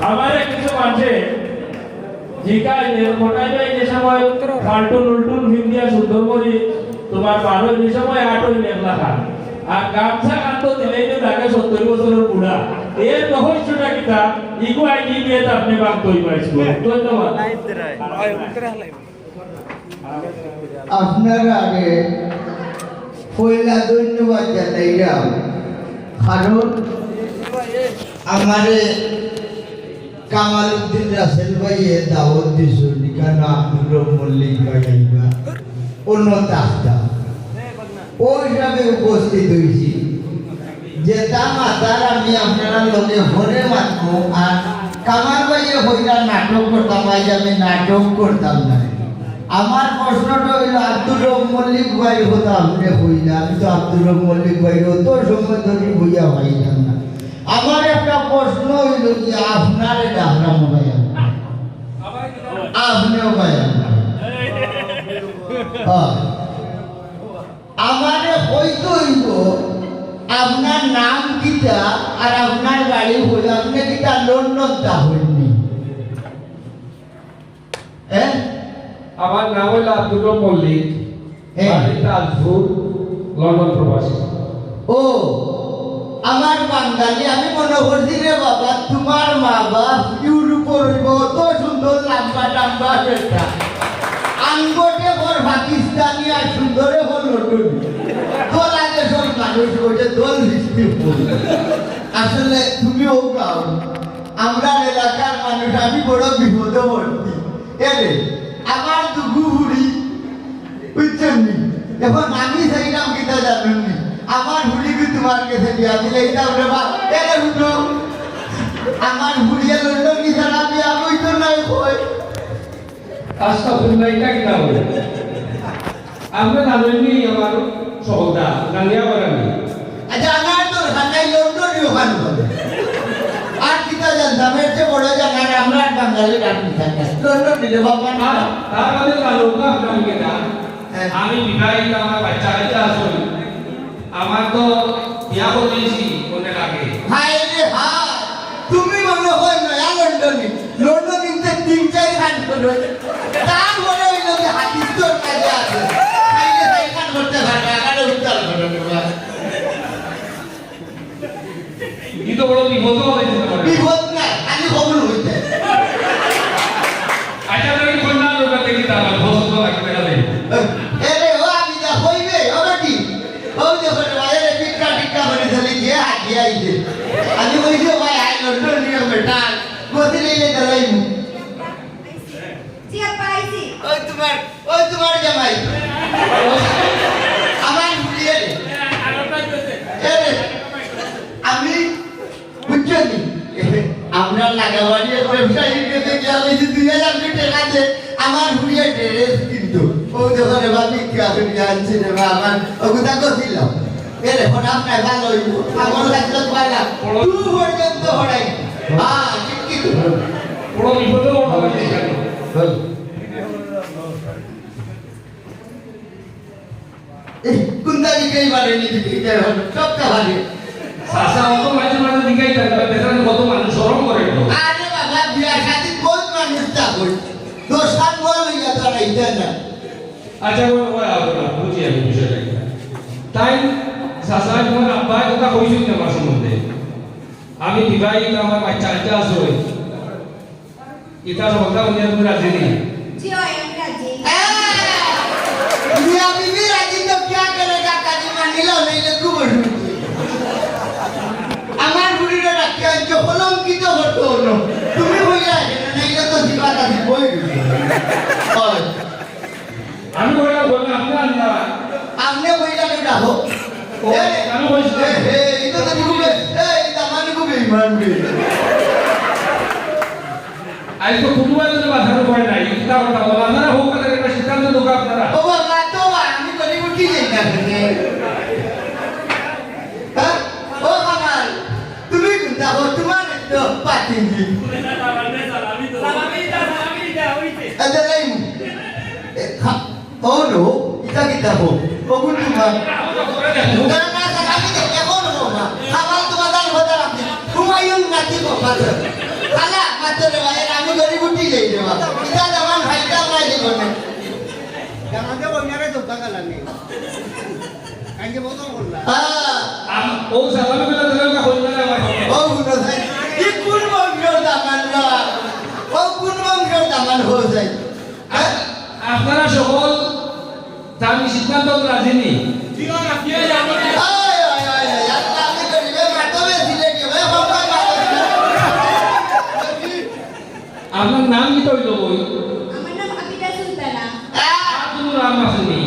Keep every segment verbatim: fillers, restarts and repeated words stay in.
আমারে কিছু মানষে জিকাইলে, কটাই ভাই যে সময় ফাল্টু লুল্টুন ফিন্দিয়া সুন্দর করি তুমার বারো, যে সময় আট ওই মেঘলা খান। আর গামছা খান তো দিলেই তো তাকে সত্তর বছরের বুড়া। এর রহস্যটা কিতা? ইগু আই কি দিয়ে আপনি বাদ তৈ পাইছিল। ধন্যবাদ। আপনার আগে পয়লা ধন্যবাদ জানাইলাম, কারণ আমারে কামালউদ্দিন রাসেল ভাইয়ে দাওয়াত দিছইন, কেন আব্দুর রব মল্লিক ভাই আইবা, অন্য তাস্তা। ওই হিসাবে উপস্থিত হইছি। যেটা মাতার আমি আপনারার লগে হরে মাতমু, আর কামাল ভাইয়ে হইরা নাটক করতাম, আইজ আমি নাটক করতাম না। আমার প্রশ্নটা হইল, আব্দুর রব মল্লিক ভাই কথা আপনি হইলা, আমি তো আব্দুর রব মল্লিক ভাই অত সময় ধরে হইয়া পাইলাম না। আমার একটা প্রশ্ন হইল যে আপনারে ডাকলাম ভাই, আপনিও ভাই। হ্যাঁ। আমারে কইতে হইব, আপনার নাম কিতা আর আপনার বাড়ি হইল, আপনি কিতা লন্ডন তা হইনি? হ্যাঁ? আমার নাম হইল আব্দুর রব মল্লিক, হ্যাঁ। বাড়ি তাজপুর, লন্ডন প্রবাসী। ও, আমার বাঙালি, আমি মনে করছি রে বাবা, তোমার মা বাপ ইউরোপর হইব, অত সুন্দর লম্বা টাম্বা বেটা। আঙ্গটে বড় পাকিস্তানি আর সুন্দরে বড় লন্ডনি। তো লাগে সব মানুষ ওঠে দল হিস্ট্রি। আসলে তুমিও গাও, আমরা এলাকার মানুষ, আমি বড় বিপদে পড়ছি। এরে, আমার দুগু ফুড়ি, বুঝছেন নি? এখন আমি চাইলাম কিতা জানেন নি? আমার ফুড়িকে তোমার কাছে বিয়া দিলে এটা আমরা বা-, এরে হুনো, আমার ফুড়িয়ে লন্ডন কি ছাড়া বিয়া হইতো নাই কই? আস্তাগফিরুল্লাহ, এটা কিতা বলে? আমরা জানেন নি আমার সহদা, জানিয়া পারেন নি। আচ্ছা, আমার তো ঢাকায় লন্ডনই ওখানে হবে। আর কিতা জানতাম, এর চেয়ে বড় জানার আমরা আর বাঙালির আর কি থাকে। লন্ডন নিলে বাবা না। আর তার বাদে জানো না, আমি কিতা? হ্যাঁ। আমি বিবাহিত, আমার বাচ্চা কাচ্চা আছে। আমার তো বিয়া করে দিয়েছি অনেক আগে। হায় রে হায়, তুমি মনে হয় নয়া লন্ডনি। লন্ডনিতে তিন চাইর খান করো। তারপরে ওই লোকে হাতির তোর কাজে আছে। খাইলে তাই খান করতে পারে, আগারে উদ্ধার করো বাবা। ই তো বড় বিপদ হইছে আমার। বিপদ না, খালি খবর হইছে। আচ্ছা, তুমি কোন না লোক দেখি তা আমার বস তো লাগতে গেলে। এরে, ও আমি যা কইবে, ও বেটি। ও যে করে বাইরে টিক্কা টিক্কা করে চলে গিয়ে হাত দিয়ে আইছে। আমি কইছি, "ও ভাই, আই লন্ডন নিয়ে বেটা।" বসে নিলে দাঁড়াইমু। জি, আব্বা, আইছি। ওই তোমার, ওই তোমার জামাই। আমার ফুড়িয়ে রে। এ রে, আমি, বুঝছো নি? আমরা লাগাবাড়ি এক ব্যবসায়ীর কাছে গিয়া কইছি, "দুই হাজার টাকা দে, আমার ফুড়িয়ে ড্রেস কিনতো।" ও দেখো রে বাবা, কি আসলে আনছি রে বাবা, আমার ওগুলা করছিলাম। এরে, হঠাৎ নাই ভালো হইব। আমার কাছে তো পারলাম। তুই পর্যন্ত হরাই। হ্যাঁ, ঠিক কি? বড় বিপদে পড়া হয়েছে। এই, কোনটা দিকেই পারে, নিজে দিকে হলো, সবটা পারে। চাচা, অত মাঝে মাঝে দিকেই থাকে, বেচারা কত মানুষ শরম করে তো। আরে বাবা, বিয়া শাদী বহুত মানুষ তা কই। দশ খান বল হইয়া তো আর এইটা না। আচ্ছা, ওই, ওই, ওই, ওই, বুঝি আমি বিষয়টা কি। তাই চাচা, তোমার আব্বা কথা কইছইন না আমার সম্বন্ধে। আমি বিবাহিত, আমার বাচ্চা কাচ্চা আছে। ইতা সবটা উনি তুমি রাজি নি? জি, অয়, আমি রাজি। হ্যাঁ, বিয়া বিবি রাজি তো কিয়া করে কাকা জি মানিল, নাইলে খুব অসুবিধা। আমার বুড়িরে রাখিয়া আনছো, কলঙ্কিত করতো অইলো। তুমি বইলা, নাইলে তো দিবা তা দিবই। হয়। আমি কইলাম, বললাম, আপনি আনলা। আপনি কইলা, কেউ ডাকো। ও, এ, আমি কইছি। এ, এ, এটা তো খুব, এ, এটা মানে খুব ইমান বে। আজ তো কুটুমবাই তো বাঁচার উপায় নাই। এটা কথা বলা, আপনারা হোক, তাদের একটা সিদ্ধান্ত লোক আপনারা। ও বাবা, তো আমি করি উঠি যাই না। হ্যাঁ? ও বাবা, তুমি কোনটা হো? তোমার তো পাতিনি। আচ্ছা, এই, এ, খা-, ও নো, ইটা কিতা হো? ও কোন তোমার? না, না, স্যার, আমি তো এখন হো না। খাবার তোমার দাম কথা রাখি। হুমায়ুন নাকি কথা? খালা, রে ভাই, আমি গরিব উঠি যাই রে বাবা। ইটা দামান ভাইটা নাই জীবনে। জামাতে কইনারে ধোকা গেলানি। কাইন্দে বলতো বললা। হ্যাঁ। আম-, ও সালামি বেলা দিলে ওটা কইনা না ভাই। ও গুলো ভাই। কি কোন বংশর দামান না? ও কোন বংশর দামান হয়ে যায়? হ্যাঁ? আপনারা সকল তা আমি সিদ্ধান্ত রাজি নি। আয়, আয়, আয়, আয়, আল্লাহ, আমি গরিবে মাথা বেশি লেগে, ভাই, বাবা, বাবা। আপনার নাম কি কইল বই? আমার নাম আবিদা সুলতানা। আহ! আর কোনো নাম আছে নি?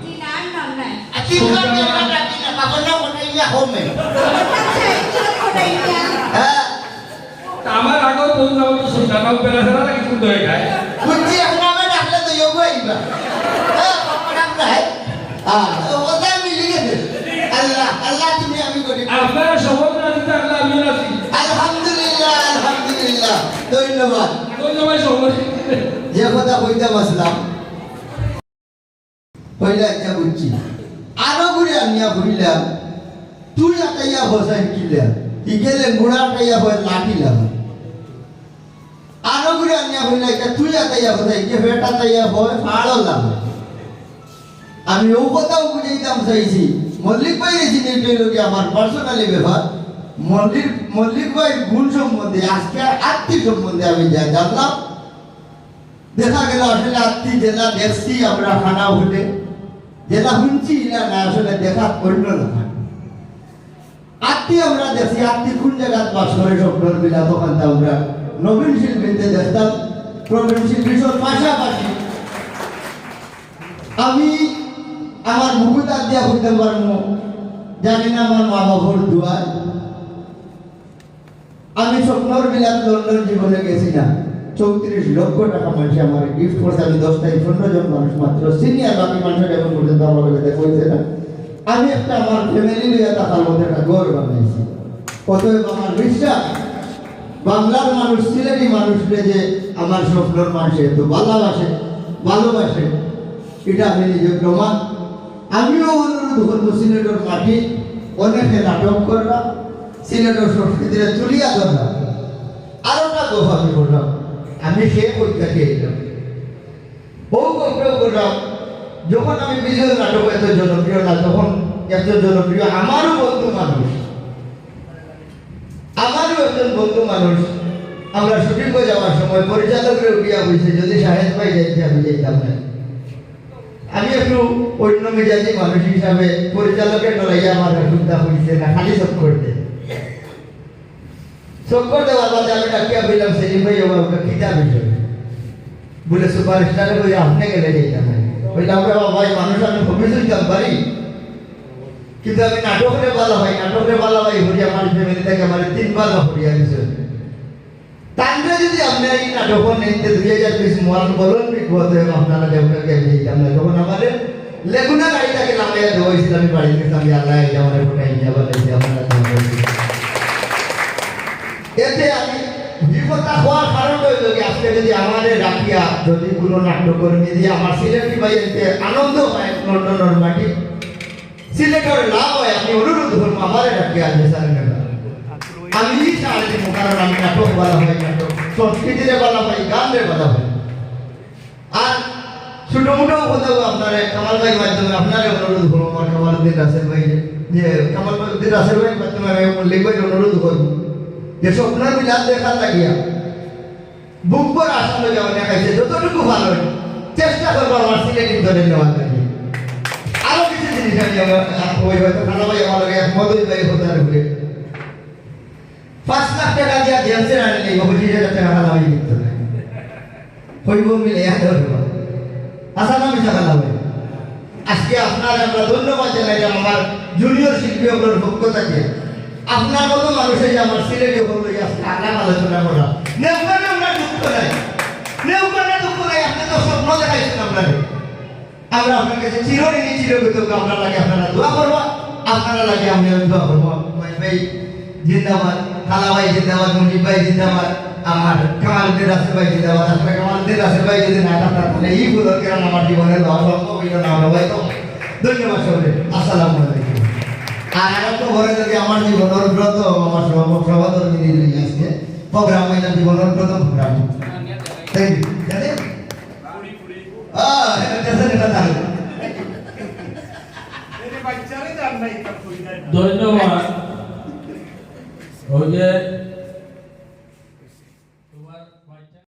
জি, না, আর নাম নাই। আর তিন নাম সুলতানা। নাম রাখি না, বাবার নাম ওটাই না, হোমে। আচ্ছা, এই তো ওটাই না। হ্যাঁ। তা আমার আগর বউ নাম তো সুলতানা, ও বেলা ছাড়া নাকি সুন্দর হয় খায়। বুঝছি, এখন আমার ডাকলে তো যোগ হইবা। হ্যাঁ, বাবার নাম নাই। হ্যাঁ, তো ওটা মিলি গেছে। আল্লাহ, আল্লাহ, তুমি আমি করি। আপনারা সবাই রাজি থাকলে আমিও রাজি। আলহামদুলিল্লাহ, আলহামদুলিল্লাহ। ধন্যবাদ। ধন্যবাদ সবাই। যে কথা কইতাম আসলাম, কইলা, "আচ্ছা, বুঝছি।" আরো ঘুরে আনিয়া কইলা, "তুই আতাইয়া বসাই কিলা?" হি গেলে মুড়া আতাইয়া বয় লাঠি লাগা। আরো ঘুরে আনিয়া কইলা, "আচ্ছা, তুই আতাইয়া বসাই, কে বেটা আতাইয়া বয় ফাড়ো লাগা।" আমি ও কথাও বুঝাইতাম চাইছি, মল্লিক ভাই এই জিনিসটা হইল কি আমার personally ব্যাপার। মল্লিক, মল্লিক ভাইর গুণ সম্বন্ধে, আজকে আর আত্তি সম্বন্ধে আমি যা জানলাম, দেখা গেল আসলে আত্তি যেটা দেখছি আমরা খানা হলে, যেটা শুনছি ইলা না, আসলে দেখা অন্য না। আত্তি আমরা দেখছি, আত্তি কোন জায়গাত বাস করে, স্বপ্নর বিলাত, ওখানটা আমরা নবীন শিল্পীতে দেখতাম, প্রবীণ শিল্পী সব পাশাপাশি। আমি আমার বুকুত আত দিয়া কইতাম পারমু, জানি না আমার মা বাবার দোয়ায়। আমি স্বপ্নর বিলাত লন্ডন জীবনে গেছি না। চৌত্রিশ লক্ষ টাকা মানুষে আমার গিফট করছে, আমি দশ থেকে পনেরো জন মানুষ মাত্র সিনিয়র, বাকি মানুষের এখন পর্যন্ত আমার লগে দেখা হইছে না। আমি একটা আমার ফ্যামিলি লইয়া থাকার মতো একটা ঘর বানাইছি। অতএব আমার বিশ্বাস, বাংলার মানুষ, সিলেটি মানুষরে যে আমার স্বপ্নর মানুষে এত ভালোবাসে, ভালোবাসে, এটা আমি নিজে প্রমাণ। আমিও অনুরোধ করবো, সিলেটর মাটি অনেকে নাটক করবা, সিলেটর সংস্কৃতিরে তুলিয়া ধরবা। আরো না গো আমি করলাম, আমি সে কইতা চেয়েছিলাম। বহু গল্প করলাম, যখন আমি বিজয় নাটক এত জনপ্রিয় না, তখন এত জনপ্রিয় আমারও বন্ধু মানুষ, আমারও একজন বন্ধু মানুষ। আমরা শুটিং করে যাওয়ার সময় পরিচালকরে উঠিয়া বলছে, "যদি শাহেদ ভাই যাইতে আমি যাইতাম না।" আমি একটু অন্য মেজাজি মানুষ হিসাবে পরিচালকের ডরাইয়া আমার হুদ্দা হইছে না, খালি চক্কর দেয়। চক্কর দেওয়ার বাদে আমি ডাকিয়া বললাম, "সেলিম ভাই, ওবা ওটা কিতা বিষয়?" বলে, "সুপারস্টারে বলে আপনি গেলে যাইতাম না।" বললাম, "রে বাবা, এই মানুষ আমি হবি হইতাম পারি, কিন্তু আমি নাটকরে ভালা পাই, নাটকরে ভালা পাই হরি আমার ফ্যামিলি থেকে আমার তিনবার বা হরিয়া দিছে।" তানরে যদি আপনি এই নাটক নিতে দুই হাজার বিশ মহান বলন বিপদ হয়ে আপনারা দেবতাকে দিতাম না, তখন আমাদের লেগুনা গাড়িটাকে লাগাইয়া দেওয়া হয়েছিল, আমি বাড়িতে গেছি, আমি আল্লাহ এই আমার ফোটাই দিয়ে আবার লেগে আপনারা দেওয়া হয়েছিল। এতে আমি বিপদটা হওয়ার কারণ হইল কি, আজকে যদি আমাদের রাখিয়া যদি কোনো নাট্যকর্মী দিয়ে আমার সিলেটি ভাই এতে আনন্দ পায় লন্ডনের মাটি, সিলেটর লাভ হয়, আমি অনুরোধ করবো, আমারে ডাকিয়া আনবে স্যার, নেবে। আমি সারা দিব, কারণ আমি নাটক ভালা পাই, নাটক সংস্কৃতিরে ভালা পাই, গানরে ভালা পাই। আর ছোট মোটো কথা আপনারে কামাল ভাইর মাধ্যমে আপনারে অনুরোধ করবো, আমার কামালউদ্দিন রাসেল ভাই, যে কামালউদ্দিন রাসেল ভাইর মাধ্যমে আমি মল্লিক ভাইরে অনুরোধ করবো যে স্বপ্নর বিলাত দেখার লাগিয়া বুক ভরা আশা লইয়া অনেক আইছে, যতটুকু ভালো হয়, চেষ্টা করবো আমার সিলেটি দলে নেওয়ার জন্য। আরো কিছু জিনিস আমি আমার, ওই হয়তো খালা ভাই আমার লগে একমত হইবা এই কথার উপরে। পাঁচ লাখ টাকা দিয়া জেমসের আনলে, পঁচিশ হাজার টাকা খালা ভাই দিত না। হইব মিলে, এত হইব। আশা না মিশা খালা ভাই। আজকে আপনারে আমরা ধন্যবাদ জানাইলাম আমার জুনিয়র শিল্পী অকলর পক্ষ থাকি। আপনার মতো মানুষে যে আমার সিলেটি অকল লইয়া আজকে আলাপ আলোচনা করা। নেউকানে আমরা দুঃখ নাই। নেউকানে দুঃখ নাই, আপনি তো স্বপ্ন দেখাইছেন আপনারে। আমরা আপনার কাছে চিরঋণী চিরকৃতজ্ঞ, আপনার লাগি আপনারা দোয়া করবা, আপনারা লাগি আমি দোয়া করবো। ভাই ভাই জিন্দাবাদ, খালা ভাই জিন্দাবাদ, মুজিব ভাই জিন্দাবাদ, আমার কামালউদ্দিন রাসেল ভাই জিন্দাবাদ। আসলে কামালউদ্দিন রাসেল ভাই যদি না থাকতেন, তাহলে এই ফুলর কেরাম আমার জীবনে লওয়া সম্ভব হইল না, আমরা হয়তো। ধন্যবাদ সবাই, আসসালামু আলাইকুম। আর আমার তো ঘরে যদি আমার জীবনের ব্রত, আমার সভা-, সভাধর্মিনী যদি আজকে প্রোগ্রাম অইল জীবনের প্রথম প্রোগ্রাম। তাই জানে? আহ, এটা দেশের কথা। ধন্যবাদ। ওই যে